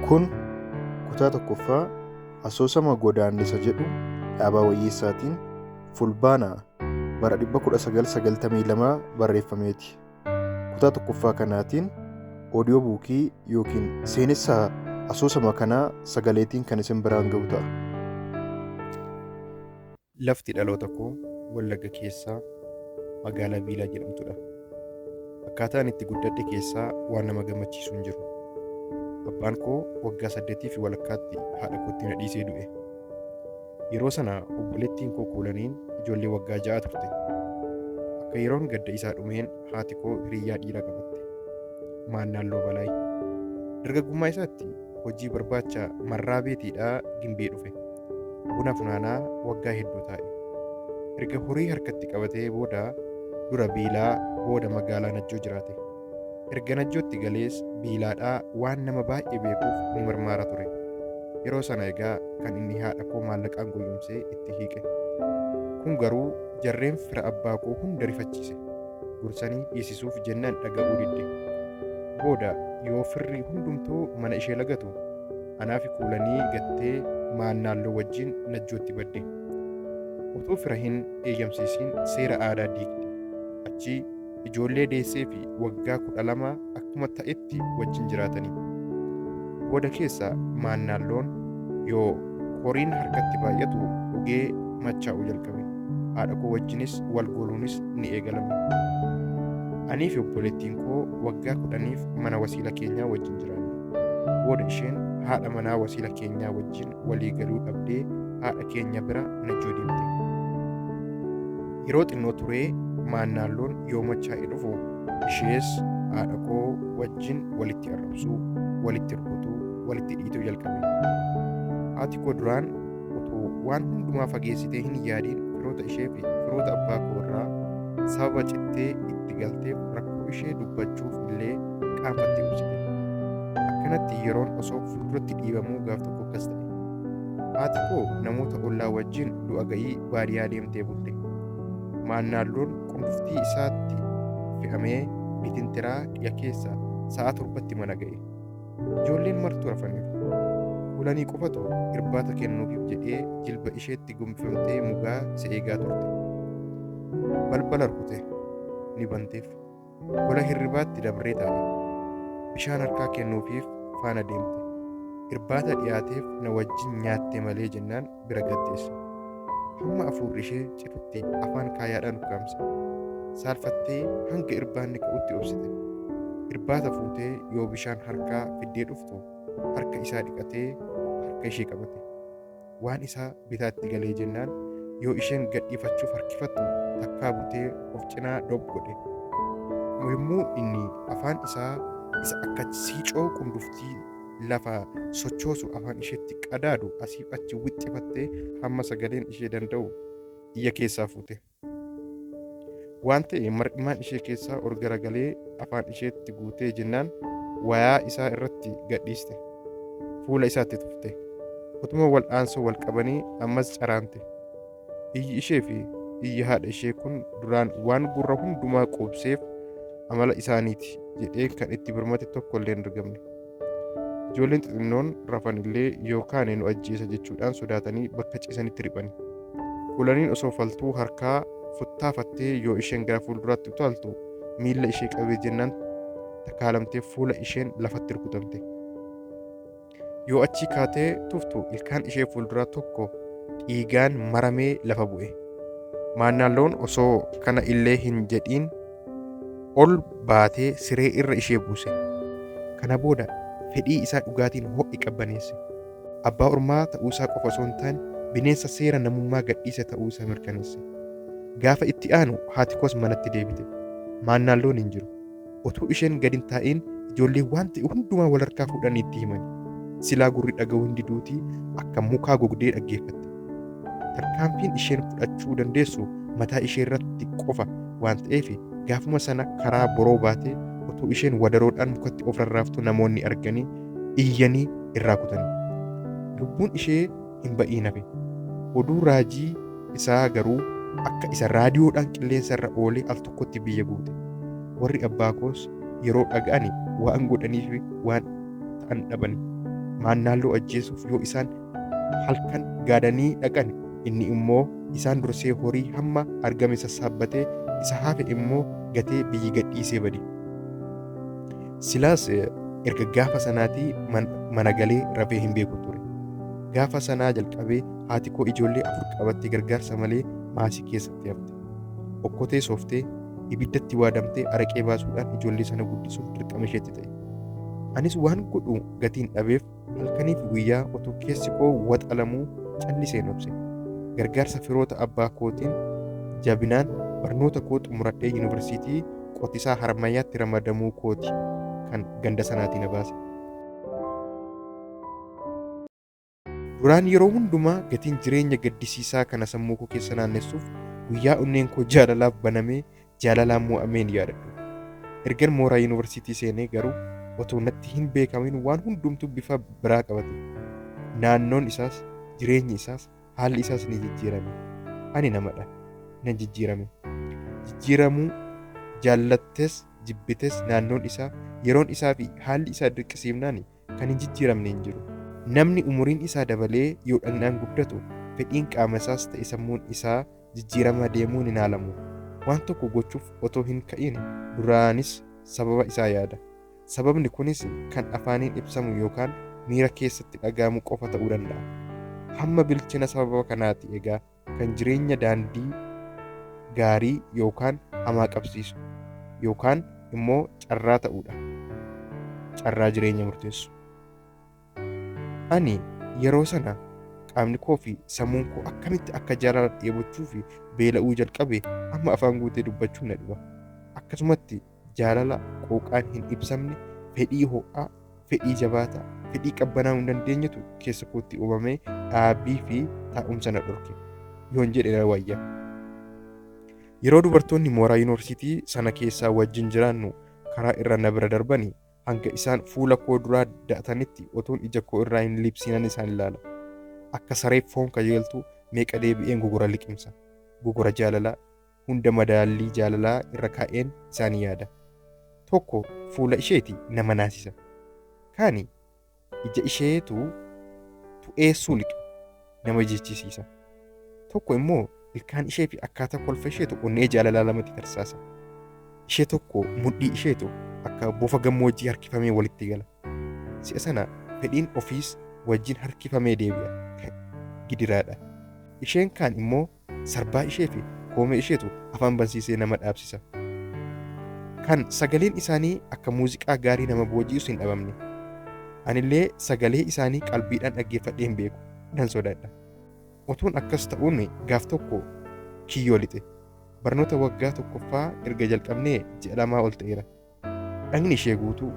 Kun kutaa tokkoffaa asoosama Godaannisa jedhu Dhaabaa Wayyeessaatiin Fulbaana bara 1992 barreeffameeti. Kutaa tokkoffaa kanaatiin oodiyoo buukii yookiin seenessa asoosama kanaa sagaleetiin kan isin biraan ga'u ta'a. Lafti dhaloota koo Wallagga keessaa magaalaa Biilaa jedhamtudha. Akkaataa ani itti guddadhe keessaa waan nama gammachiisu hin jiru. Abbaan koo waggaa 8 fi walakkaatti haadha kootti na dhiisee du'e. Yeroo sana obboleettiin koo Kuulaniin ijoollee waggaa 6 turte. Akka yeroon gadda isaa dhumeen haati koo hiriyyaa dhiiraa qabatte. Maannaalloo Balaay. Dargaggummaa isaatti hojii barbaacha Marraa Beetiidhaa Gimbee dhufe. Buna funaanaa waggaa hedduu taa'e. Erga horii harkatti qabatee booda dura Biilaa booda magaalaa Najjoo jiraate. Erga Najjootti galees Biilaadhaa waan nama baay'ee beekuuf ni marmaara ture. Yeroo sana egaa kan inni haadha koo maallaqaan goyyomsee itti hiiqe. Kun garuu jarreen fira abbaa koo hunda rifachiise. Gorsanii dhiisisuuf jennaan dhaga'uu didde. Booda yoo firri hundumtuu mana ishee lagatu anaafi Kuulanii gattee Maannaalloo wajjin Najjootti badde. Utuu fira hin eeyyamsiisiin seera aadaa diigde. Achii ijoollee deesseefi waggaa 12 akkuma ta'etti wajjin jiraatani. Booda keessa Maannaalloon yoo horiin harkatti baay'atu dhugee machaa'uu jalqabe. Haadha koo wajjinis wal gooluunis ni eegalame. Aniifi obboleettiin koo waggaa 10f mana wasiila keenyaa wajjin jiraanne. Booda isheen haadha manaa wasiila keenyaa wajjin walii galuu dhabdee haadha keenya bira Najjoo deemte. Yeroo xinnoo turee Maannaalloon yoo machaa'ee dhufu ishees haadha koo wajjin walitti arrabsuu, walitti rukutuu, walitti dhiituu jalqabe. Haati koo duraan utuu waan hundumaa fageessitee hin yaadiin firoota ishee fi firoota abbaa koo irraa sababa cittee itti galteef rakkoo ishee dubbachuuf illee qaanfattee obsite. Akkanatti yeroon osoo fuulduratti dhiibamuu gaaf tokko akkas ta'e. Haati koo namoota ollaa wajjin du'a ga'ii baadiyaa deemtee bulte. Maannaalloon qunduftii isaatti fe'amee bitintiraa dhiya keessa sa'a 7tti mana ga'e. Ijoolleen martuu rafaniiru. Kuulanii qofatu irbaata kennuufiif jedhee jilba isheetti gombifamtee mugaa isa eegaa turte. Balbala rukute. Ni banteef. Gola hirribaatti dabree taa'e. Bishaan harkaa kennuufiif faana deemte. Irbaata dhiyaateef na wajjin nyaatte malee jennaan bira gad teesse. Hamma afuurri ishee citutti afaan kaayaadhaan ukkaamse. Saalfattee hanga irbaanni ka'utti obsite. Irbaata fuutee yoo bishaan harkaa fiddee dhuftu harka isaa dhiqatee harka ishee qabate. Waan isaa bitaatti galee jennaan yoo isheen gadhiifachuuf harkifattu takkaa butee of cinaa dob godhe. Yommuu inni afaan isaa isa akka siicoo qunduftii lafa sochoosu afaan isheetti qadaadu asiif achi wixxifattee hamma sagaleen ishee danda'u iyya keessaa fuute. Waan ta'e mar'imaan ishee keessaa ol garagalee afaan isheetti guutee jennaan wayaa isaa irratti gadhiiste. Fuula isaatti tufte. Utuma wal'aansoo wal qabanii ammas caraante. Iyyi ishee fi iyyi haadha ishee kun duraan waan gurra hundumaa quubseef amala isaaniiti jedhee kan itti birmate tokko illee hin argamne. Ijoolleen xixinnoon rafan illee yoo kaane nu ajjeesa jechuudhaan sodaatanii bakka ciisanitti riphani. Kuulaniin osoo faltuu harkaa futtaafattee yoo isheen gara fuulduraatti utaaltu miilla ishee qabee jennaan takaalamtee fuula isheen lafatti rukutamte. Yoo achii kaatee tuftu ilkaan ishee fuulduraa tokko dhiigaan maramee lafa bu'e. Maannaalloon osoo kana illee hin jedhiin ol baatee siree irra ishee buuse. Kana booda fedhii isaa dhugaatiin ho'i qabbaneesse. Abbaa ormaa ta'uu isaa qofa osoo hin taane bineensa seera namummaa gadhiise ta'uu isaa mirkaneesse. Gaafa itti aanu haati koos manatti deebite. Maannaalloon hin jiru. Otuu isheen gad hin taa'iin ijoolleen waan ta'e hundumaa wal harkaa fuudhanii itti himani. Silaa gurri dhaga'uu hin diduutii akka mukaa gogdee dhaggeeffatte. Tarkaanfiin isheen fudhachuu dandeessu mataa ishee irratti qofa waan ta'eef gaafuma sana karaa boroo baatee otuu isheen wadaroodhaan mukatti of rarraaftuu namoonni arganii iyyanii irraa kutani. Lubbuun ishee hin ba'iin hafe. Oduu raajii isaa garuu akka isa raadiyoodhaan qilleensa irra oolee al tokkotti biyya guute. Warri abbaa koos yeroo dhaga'ani waan godhaniifi waan ta'an dhabani. Maannaalloo ajjeesuuf yoo isaan halkan gaadanii dhaqan inni immoo isaan dursee horii hamma argame sassaabbatee isa hafe immoo gatee biyyi gadhiisee bade. Silaas erga gaafa sanaatii mana galee rafee hin beeku ture. Gaafa sanaa jalqabee haati koo ijoollee 4 qabattee gargaarsa malee maasii keessatti hafte. Okkotee sooftee ibiddatti waadamtee araqee baasuudhaan ijoollee sana guddisuuf dirqama isheetti ta'e. Anis waan godhu gatiin dhabeef halkanii fi guyyaa utuu keessi koo waxalamuu calliseen obse. Gargaarsa firoota abbaa kootiin jabinaan barnoota koo xumuradhee yuunivarsiitii qotisaa Harmayyaatti ramadamuu kooti kan ganda sanaatii na baase. Duraan yeroo hundumaa gatiin jireenya gaddisiisaa kana sammuu koo keessa naannessuuf guyyaa onneen koo jaalalaaf banamee jaalalaan mo'ameen yaadadhu. Ergan mooraa yuunivarsiitii seenee garuu otoo natti hin beekamin waan hundumtuu bifa biraa qabate. Naannoon isaas, jireenyi isaas, haalli isaas ni jijjiirame. Ani namadha. Nan jijjiirame. Jijjiiramuu jaallattes jibbites naannoon isaa, yeroon isaa fi haalli isaa dirqisiifnaan kan hin jijjiiramne hin jiru. Namni umuriin isaa dabalee yoo dhagnaan guddatu fedhiin qaama isaas ta'e sammuun isaa jijjiiramaa deemuun hin haalamu. Waan tokko gochuuf otoo hin ka'in duraanis sababa isaa yaada. Sababni kunis kan afaaniin ibsamu yookaan miira keessatti dhaga'amu qofa ta'uu danda'a. Hamma bilchina sababa kanaati egaa kan jireenya daandii gaarii yookaan hamaa qabsiisu yookaan immoo carraa ta'uudha. Carraa jireenya murteessu. Ani yeroo sana qaamni koo fi sammuun koo akkamitti akka jaalala dheebochuu fi beela'uu jalqabe amma afaan guutee dubbachuun na dhiba. Akkasumatti jaalala qooqaan hin ibsamne, fedhii ho'aa, fedhii jabaataa, fedhii qabbanaa'uu hin dandeenyetu keessa kootti uumamee dhaabbii fi taa'umsa na dhorke. Yoon jedhe na wayya. Yeroo dubartoonni mooraa yuunivarsiitii sana keessaa wajjin jiraannu karaa irra na bira darbani hanga isaan fuula koo duraa da'atanitti otoon ija koo irraa hin libsinan isaan ilaala. Akka saree foon kajeeltu meeqa deebi'een gogora liqimsa. Gogora jaalalaa hunda madaallii jaalalaa irra kaa'een isaan yaada. Tokko fuula isheeti nama naasisa. Kaani ija isheetu tu'eessuu liqu nama jechisiisa. Tokko immoo ilkaan ishee fi akkaataa kolfa isheetu onnee jaalalaa lamatti tarsaasa. Ishee tokko mudhii isheetu akka bofa gammoojjii harkifamee walitti gala. Si'a sana fedhiin ofiis wajjin harkifamee deebi'a. Gidiraadha. Isheen kaan immoo sarbaa ishee fi koomee isheetu afaan bansiisee nama dhaabsisa. Kan sagaleen isaanii akka muuziqaa gaarii nama booji'us hin dhabamne. Anillee sagalee isaanii qalbiidhaan dhaggeeffadhee hin beeku. Nan sodaadha. Otuun akkas ta'uun gaaf tokko kiyyoo lixe. Barnoota waggaa tokkoffaa erga jalqabnee ji'a 2 ol ta'eera. Dhagni ishee guutuu,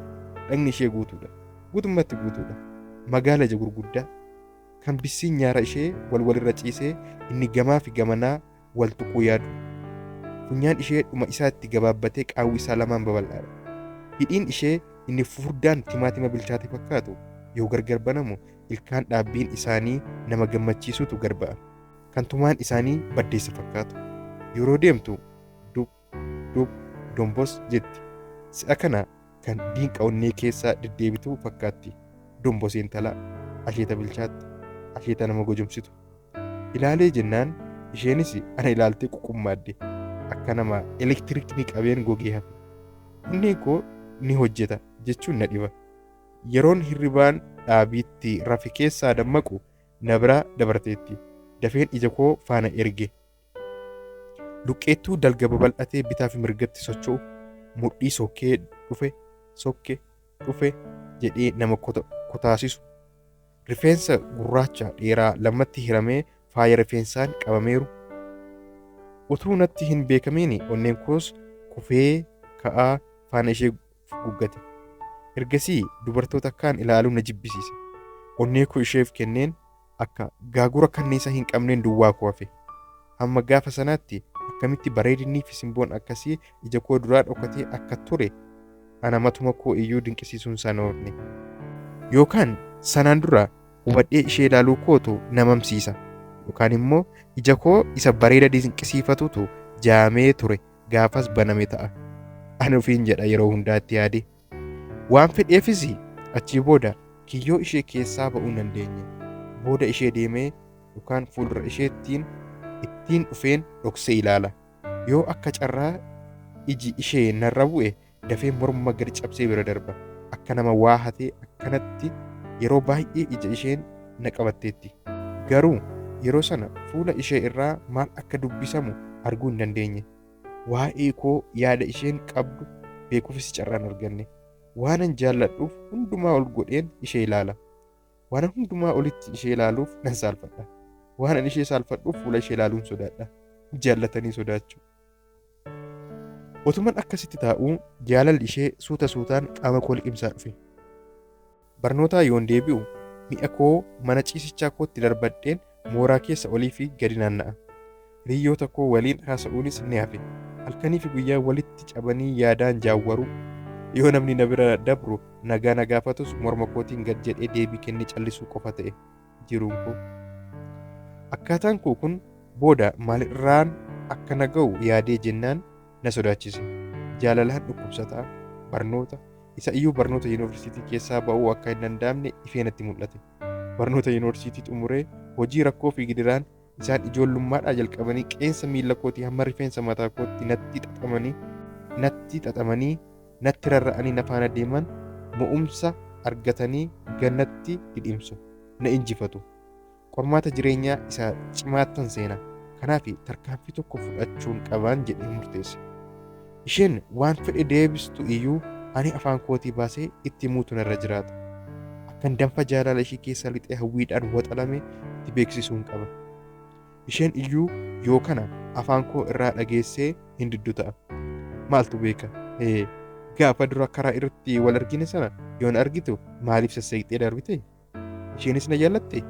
dhagni ishee guutuudha. Guutummaatti guutuudha. Magaala ija gurguddaa kan bissiin nyaara ishee wal walirra ciisee inni gamaa fi gamanaa wal tuquu yaadu. Funyaan ishee dhuma isaatti gabaabbatee qaawwi isaa lamaan babal'aadha. Hidhiin ishee inni furdaan timaatima bilchaate fakkaatu yoo gargar banamu ilkaan dhaabbiin isaanii nama gammachiisutu gad ba'a. Kan tumaan isaanii baddeessa fakkaatu. Yeroo deemtu dub dub dombos jetti. Si'a kana kan diinqa onnee keessa deddeebitu fakkaatti. Dombosee intalaa asheeta bilchaatte, asheeta nama gojomsitu. Ilaalee jennaan isheenis ana ilaaltee quqummaadde. Akka nama elektirikni qabeen gogee hafe. Onneen koo ni hojjeta jechuun na dhiba. Yeroon hirribaan dhaabiitti rafe keessaa dammaqu na bira dabarteetti. Dafeen ija koo faana erge. Luqqeettuu dalga babal'atee bitaa fi mirgatti socho'u mudhii sokkee dhufe sokke dhufe jedhee nama kotaasisu. Rifeensa gurraacha dheeraa lamatti hiramee faaya rifeensaan qabameeru. Utuu natti hin beekamiin onneen koos kufee ka'aa faana ishee guggate. Ergasii dubartoota kaan ilaaluu na jibbisiise. Onnee koo isheef kenneen akka gaagura kanniisa hin qabneen duwwaa koo hafe. Hamma gaafa sanaatti akkamitti bareedinnii fi simboon akkasii ija koo duraa dhokatee akka ture ana matuma koo iyyuu dinqisiisuun isaa na hofne. Yookaan sanaan dura hubadhee ishee ilaaluu kootu na mamsiisa. Yookaan immoo ija koo isa bareeda dinqisiifatutu jaamee ture gaafas baname ta'a. Ani ofiin jedha yeroo hundaatti yaade. Waan fedheefis achii booda Kiyyoo ishee keessaa ba'uu hin dandeenye. Booda ishee deemee yookaan fuuldura isheettiin ittiin dhufeen dhoksee ilaala. Yoo akka carraa iji ishee narra bu'e dafee morma gadi cabsee bira darba. Akka nama waa hatee akkanatti yeroo baay'ee ija isheen na qabatteetti. Garuu yeroo sana fuula ishee irraa maal akka dubbisamu arguu hin dandeenye. Waa'ee koo yaada isheen qabdu beekuufis carraan arganne. Waanan jaalladhuuf hundumaa ol godheen ishee ilaala. Waanan hundumaa olitti ishee ilaaluuf nan saalfadha. Waanan ishee saalfadhuuf fuula ishee ilaaluun sodaadha. Jaallatanii sodaachuu. Otuman akkasitti taa'uu jaalalli ishee suuta suutaan qaama koo liqimsaa dhufe. Barnootaa yoon deebi'u mi'a koo mana ciisichaa kootti darbadheen mooraa keessa olii fi gadi naanna'a. Hiriyoota koo waliin haasa'uunis ni hafe. Halkanii fi guyyaa walitti cabanii yaadaan jaawwaruu. Yoo namni na bira dabru nagaa na gaafatus morma kootiin gad jedhee deebii kennee callisuu qofa ta'e jiruun koo. Akkaataan koo kun booda maalirraan akka na ga'u yaadee jennaan na sodaachise. Jaalalaan dhukkubsataa, barnoota, isa iyyuu barnoota yuunivarsiitii keessaa ba'uu akka hin danda'amne ifee natti mul'ate. Barnoota yuunivarsiitii xumuree hojii rakkoo fi gidiraan isaan ijoollummaadhaa jalqabanii qeensa miila kootii hamma rifeensa mataa kootti natti xaxamanii natti rarra'anii na faana deeman mo'umsa argatanii gannatti dhidhimsu na injifatu. Qormaata jireenyaa isa cimaattan seena. Kanaaf tarkaanfii tokko fudhachuun qabaan jedhee murteesse. Isheen waan fedhe deebistu iyyuu ani afaan kootii baasee itti himuutu narra jiraata. Akkan danfa jaalala ishee keessa lixee hawwiidhaan waxalame itti beeksisuun qaba. Isheen iyyuu yoo kana afaan koo irraa dhageessee hin diddu ta'a. Maaltu beeka? Gaafa dura karaa irratti wal argine sana yoon argitu maaliif sasseeqxee darbite? Isheenis na jaallatte?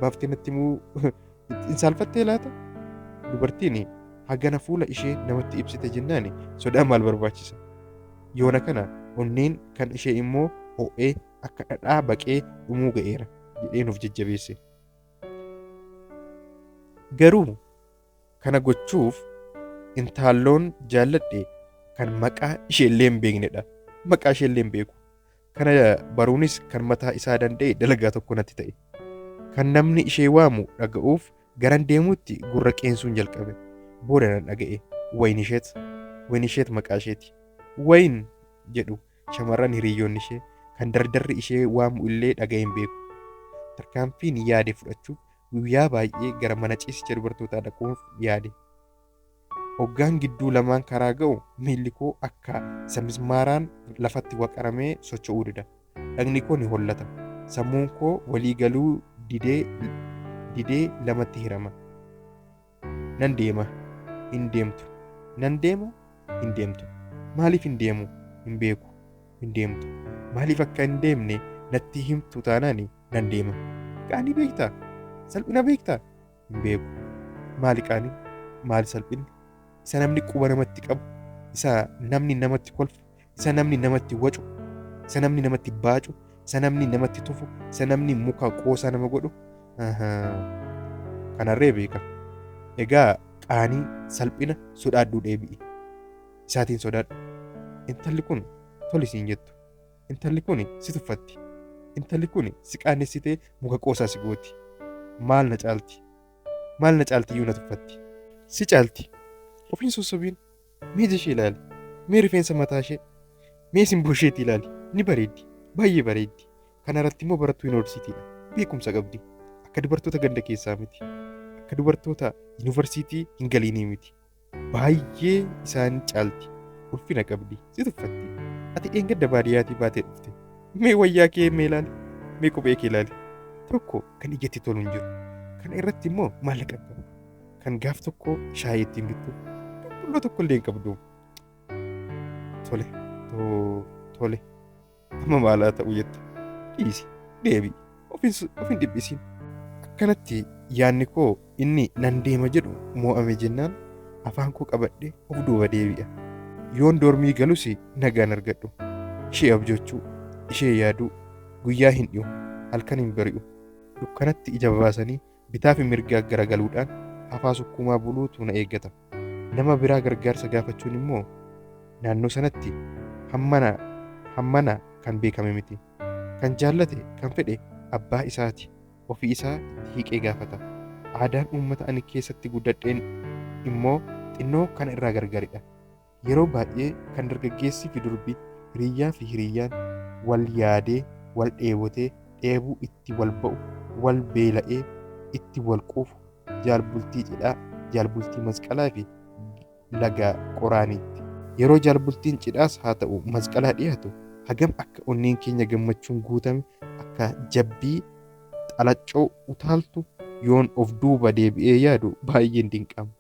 Baaftee natti himuu hin saalfattee laata? Dubartiin hagana fuula ishee namatti ibsite jennaan sodaa maal barbaachisa? Yoona kana onneen kan ishee immoo ho'ee akka dhadhaa baqee dhumuu ga'eera jedhee nuuf jajjabeesse. Garuu kana gochuuf intaalloon jaalladhe kan maqaa isheellee hin beeknedha. Maqaa isheellee hin beeku. Kana baruunis kan mataa isaa danda'e dalagaa tokko natti ta'e. Kan namni ishee waamu dhaga'uuf garan deemuutti gurra qeensuun jalqabe. Booda nan dhaga'e. Wayinisheet. Wayinisheet maqaa isheeti. Wayin jedhu shamarran hiriyoonni ishee kan dardarri ishee waamu illee dhaga'ee hin beeku. Tarkaanfiin yaade fudhachuuf guyyaa baay'ee gara mana ciisicha dubartootaa dhaquuf yaade. Hoggaan gidduu lamaan karaa ga'u miilli koo akka isa mismaaraan lafatti waqaramee socho'uu dida. Dhagni koo ni hollata. Sammuun koo walii galuu didee lamatti hirama. Nan deema, hin deemtu. Nan deema, hin deemtu. Maaliif hin deemu? Hin beeku. Hin deemtu. Maaliif akka hin deemne natti himtu taanaan nan deema. Qaanii beektaa? Salphina beektaa? Hin beeku. Maali qaanii? Maali salphinni? Isa namni quba namatti qabu, isa namni namatti kolfu, isa namni namatti wacu, isa namni namatti baacu, isa namni namatti tufu, isa namni muka qoosaa nama godhu. Kanarree beeka. Egaa qaanii salphina sodaadhuu deebi'i. Isaatiin sodaadhu. Intalli kun toli siin jettu. Intalli kun si tuffatti. Intalli kun si qaanessitee muka qoosaa si gooti. Maal na caalti? Maal na caalti iyyuu na tuffatti. Si caalti. Ofiin sossobiin. Mee ija ishee ilaali. Mee rifeensa mataa ishee. Mee simboo isheetii ilaali. Ni bareeddi. Baay'ee bareeddi. Kana irratti immoo barattuu yuunivarsiitiidha. Beekumsa qabdi. Akka dubartoota ganda keessaa miti. Akka dubartoota yuunivarsiitii hin galiinii miti. Baay'ee isaan caalti. Ulfina qabdi. Si tuffatti. Ati dheengadda baadiyyaatii baatee dhufte. Mee wayyaa kee mee ilaali. Mee kophee kee ilaali. Tokko kan ijatti tolu hin jiru. Kana irratti immoo maallaqa qabu. Kan gaaf tokko shaayii ittiin bittu. Qulqulluu tokko illee hin qabdu. Tole. Tole. Amma maalaa ta'u jetta. Dhiisi. Deebi'i. Of hin dhiphisiin. Akkanatti yaadni koo inni nan deema jedhu mo'ame jennaan afaan koo qabadhee of duuba deebi'a. Yoon dormii galus nagaan argadhu. Ishee abjoochuu, ishee yaaduu, guyyaa hin dhi'u, halkan hin bari'u. Dukkanatti ija baasanii bitaa fi mirgaa garagaluudhaan hafaa sukkuumaa buluutu na eeggata. Nama biraa gargaarsa gaafachuun immoo naannoo sanatti hammana kan beekame miti. Kan jaallate kan fedhe abbaa isaati. Ofii isaa itti hiiqee gaafata. Aadaan uummata ani keessatti guddadheen immoo xinnoo kana irraa gargaridha. Yeroo baay'ee kan dargaggeessii fi durbi, hiriyyaa fi hiriyyaan wal yaadee, wal dheebotee, dheebuu itti wal ba'u, wal beela'ee, itti wal quufu, jaalbultii cidhaa, jaalbultii masqalaa fi laga qoraaniitti. Yeroo jaalbultiin cidhaas haa ta'u masqalaa dhiyaatu hagam akka onneen keenya gammachuun guutame akka jabbii xalaccoo utaaltu yoon of duuba deebi'ee yaadu baay'een dinqama.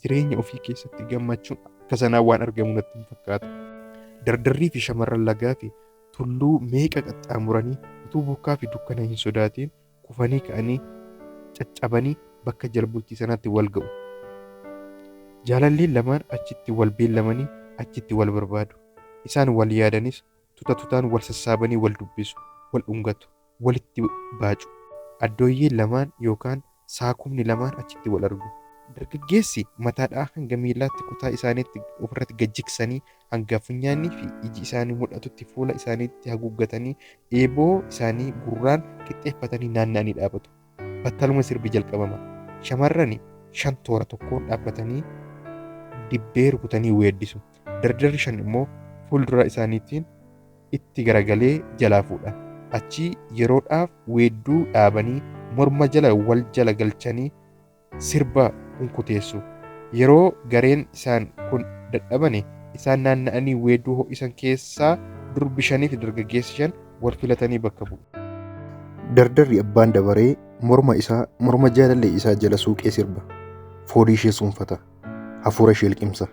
Jireenya ofii keessatti gammachuun akka sanaa waan argamu natti hin fakkaatu. Dardarrii fi shamarran lagaa fi tulluu meeqa qaxxaamuranii utuu bokkaa fi dukkana hin sodaatiin kufanii ka'anii caccabanii bakka jalbultii sanaatti wal ga'u. Jaalalleen lamaan achitti wal beellamanii achitti wal barbaadu. Isaan wal yaadanis tuta tutaan wal sassaabanii wal dubbisu, wal dhungatu, walitti baacu. Addooyyeen lamaan yookaan saakumni lamaan achitti wal argu. Dargaggeessi mataadhaa hanga miilaatti kutaa isaaniitti ofirratti gajjigsanii hanga funyaanii fi iji isaanii mul'atutti fuula isaaniitti haguuggatanii eeboo isaanii gurraan qixxeeffatanii naanna'anii dhaabatu. Battaluma sirbi jalqabama. Shamarran 5 toora tokkoon dhaabbatanii dibbee rukutanii weeddisu. Dardarri 5 immoo fuuldura isaaniitiin itti garagalee jalaa fuudha. Achii yeroodhaaf weedduu dhaabanii morma jala wal jala galchanii sirba kunkuteessu. Yeroo gareen isaan kun dadhabane isaan naanna'anii weedduu ho'isan keessaa durbi 5 fi dargaggeessi 5 wal filatanii bakka bu'u. Dardarri abbaan dabaree morma isaa morma jaalallee isaa jala suuqee sirba. Foolii ishee suunfata. Hafuura ishee liqimsa.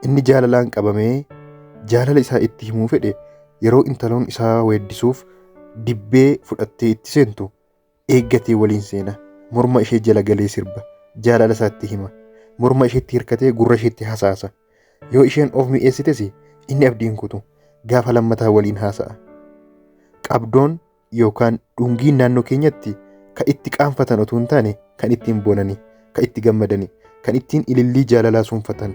Inni jaalalaan qabamee jaalala isaa itti himuu fedhe yeroo intaloon isaa weeddisuuf dibbee fudhattee itti seentu eeggatee waliin seena. Morma ishee jala galee sirba. Jaalala isaatti hima. Morma isheetti hirkatee gurra isheetti hasaasa. Yoo isheen of mi'eessites inni abdiin kutu. Gaafa lammataa waliin haasa'a. Qabdoon yookaan dhungiin naannoo keenyatti kan itti qaanfatan otoo hin taane kan ittiin boonani, kan itti gammadani, kan ittiin ilillii jaalalaa suunfatan,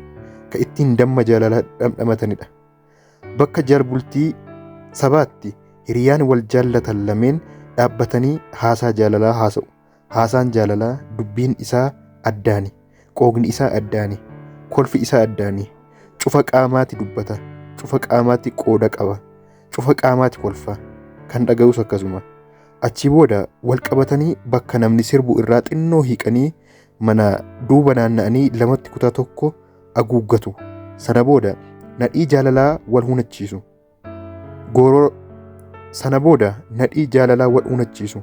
kan ittiin damma jaalalaa dhamdhamatanidha. Bakka jaalbultii sabaatti hiriyaan wal jaallatan lameen dhaabbatanii haasaa jaalalaa haasa'u. Haasaan jaalalaa dubbiin isaa addaani, qooqni isaa addaani, kolfi isaa addaani. Cufa qaamaatti dubbata, cufa qaamaatti qooda qaba, cufa qaamaatti kolfa. Kan dhaga'us akkasuma. Achii booda wal qabatanii bakka namni sirbu irraa xinnoo hiiqanii mana duuba naanna'anii lamatti kutaa tokko haguuggatu. Sana booda nadhii jaalalaa wal hunachiisu. Sana booda nadhii jaalalaa wal hunachiisu.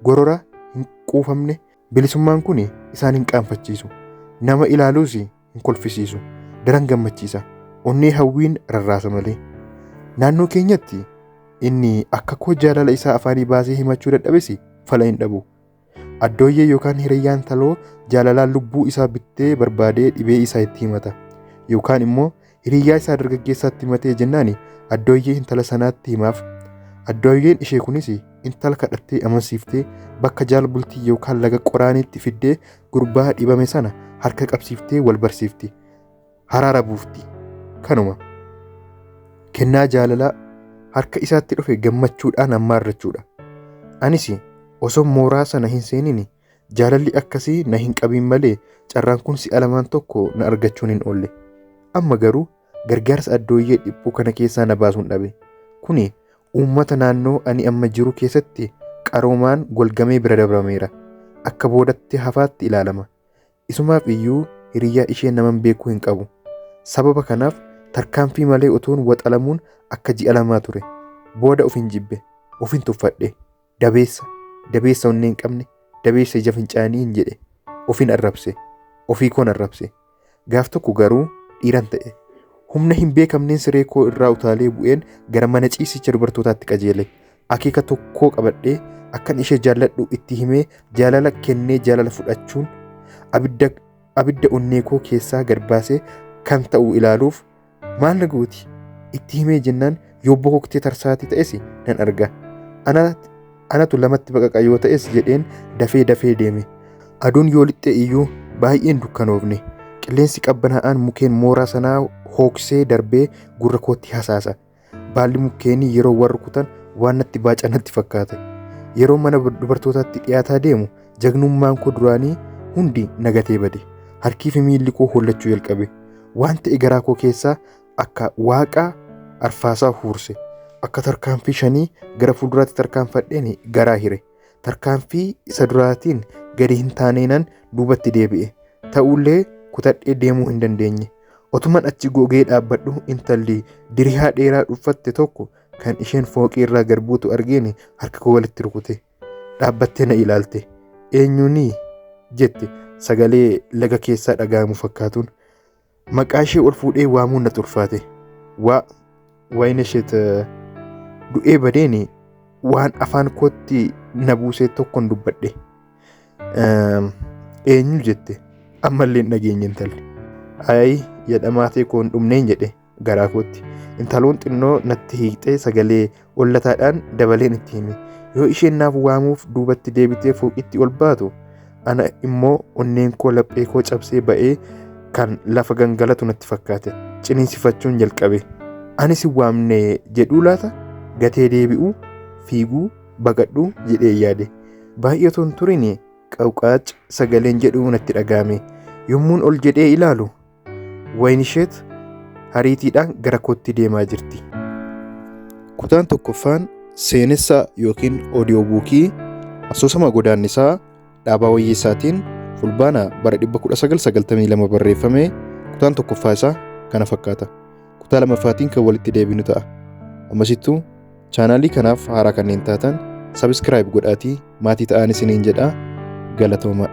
Gorora hin quufamne bilisummaan kun isaan hin qaanfachiisu. Nama ilaaluus hin kolfisiisu. Daran gammachiisa. Onnee hawwiin rarraasa malee. Naannoo keenyatti inni akka koo jaalala isaa afaanii baasee himachuu dadhabes fala hin dhabu. Addooyyee yookaan hiriyyaan taloo jaalalaan lubbuu isaa bittee barbaadee dhibee isaa itti himata. Yookaan immoo hiriyyaa isaa dargaggeessaatti himatee jennaan addooyyee intala sanaatti himaaf. Addooyyeen ishee kunis intala kadhattee amansiiftee bakka jaalbultii yookaan laga qoraaniitti fiddee gurbaa dhibame sana harka qabsiiftee wal barsiifti. Haraara buufti. Kanuma. Kennaa jaalalaa harka isaatti dhufe gammachuudhaan hammaarrachuudha. Anis osoo mooraa sana hin seeniin jaalalli akkasii na hin qabiin malee carraan kun si'a lamaan tokko na argachuun hin oolle. Amma garuu gargaarsa addooyyee dhiphuu kana keessaa na baasuun dhabe. Kuni uummata naannoo ani amma jiru keessatti qaroomaan golgamee bira dabrameera. Akka boodatti hafaatti ilaalama. Isumaaf iyyuu hiriyyaa ishee naman beekuu hin qabu. Sababa kanaaf tarkaanfii malee otoon waxalamuun akka ji'a lamaa ture. Booda of hin jibbe, of hin tuffadhe. Dabeessa, dabeessa onnee hin qabne, dabeessa ija fincaanii hin jedhe. Of hin arrabse, ofii koon arrabse. Gaaf tokko garuu dhiiran ta'e. Humna hin beekamneen siree koo irraa utaalee bu'een gara mana ciisicha dubartootaatti qajeele. Akeeka tokkoo qabadhee akkan ishee jaalladhu itti himee jaalala kennee jaalala fudhachuun abidda onnee koo keessaa gad baasee kan ta'u ilaaluuf maal na gooti itti himee jennaan yoo bokoktee tarsaatii ta'es nan arga. Anatu lamatti baqaqa yoo ta'es jedheen dafee dafee deeme. Aduun yoo lixxe iyyuu baay'een dukkanoofne. Qilleensi qabbanaa'aan mukkeen mooraa sanaa hooksee darbee gurra kootti hasaasa. Baalli mukkeenii yeroo warri kutan Waan natti baaca natti fakkaate. Yeroo mana dubartootaatti dhiyaataa deemu jagnummaan koo duraanii hundi nagatee bade. Harkii fi miilli koo hollachuu jalqabe. Waan ta'e garaa koo keessaa akka waaqa arfaasaa huurse. Akka tarkaanfii shanii gara fuulduraatti tarkaanfadheen garaa hire. Tarkaanfii isa duraatiin gadi hin taaneenan duubatti deebi'e. Ta'ullee kutadhee deemuu hin dandeenye. Otuman achi gogee dhaabbadhu intalli dirihaa dheeraa uffatte tokko kan isheen fooqii irraa gad buutu argeen harka koo walitti rukute. Dhaabbattee na ilaalte. Eenyuunii? Jette sagalee laga keessaa dhaga'amu fakkaatuun. Maqaa ishee ol fuudhee waamuun na ulfaate. Waa Wayinisheet du'ee badeen waan afaan kootti na buusee tokkoon dubbadhe. Eenyu jette ammallee hin dhageenye intalli. Ayi jedhamaa ta'e koo hin dhumneen jedhe garaa kootti. Intaloon xinnoo natti hiiqxee sagalee ollataadhaan dabaleen itti hime. Yoo isheen naaf waamuuf duubatti deebitee fooqitti ol baatu ana immoo onneen koo laphee koo cabsee ba'ee kan lafa gangalatu natti fakkaate. Ciniinsifachuun jalqabe. Anis hin waamne jedhuu laata? Gatee deebi'uu, fiiguu, baqadhuu jedhee yaade. Baay'ee otoo hin turin qawqaac sagaleen jedhuu natti dhaga'ame. Yommuun ol jedhee ilaalu Wayinisheet hariitiidhaan gara kootti deemaa jirti. Kutaan tokkoffaan seenessa yookiin oodiyoobuukii asoosama godaannisaa Dhaabaa Wayyeessaatiin Fulbaana bara 1992 barreeffame kutaan tokkoffaa isaa kana fakkaata. Kutaa lamaffaatiin kan walitti deebinu ta'a. Ammasittuu chaanaalii kanaaf haaraa kanneen taatan sabiskiraayib godhaatii maatii ta'aan isiniin jedhaa galatoomaa.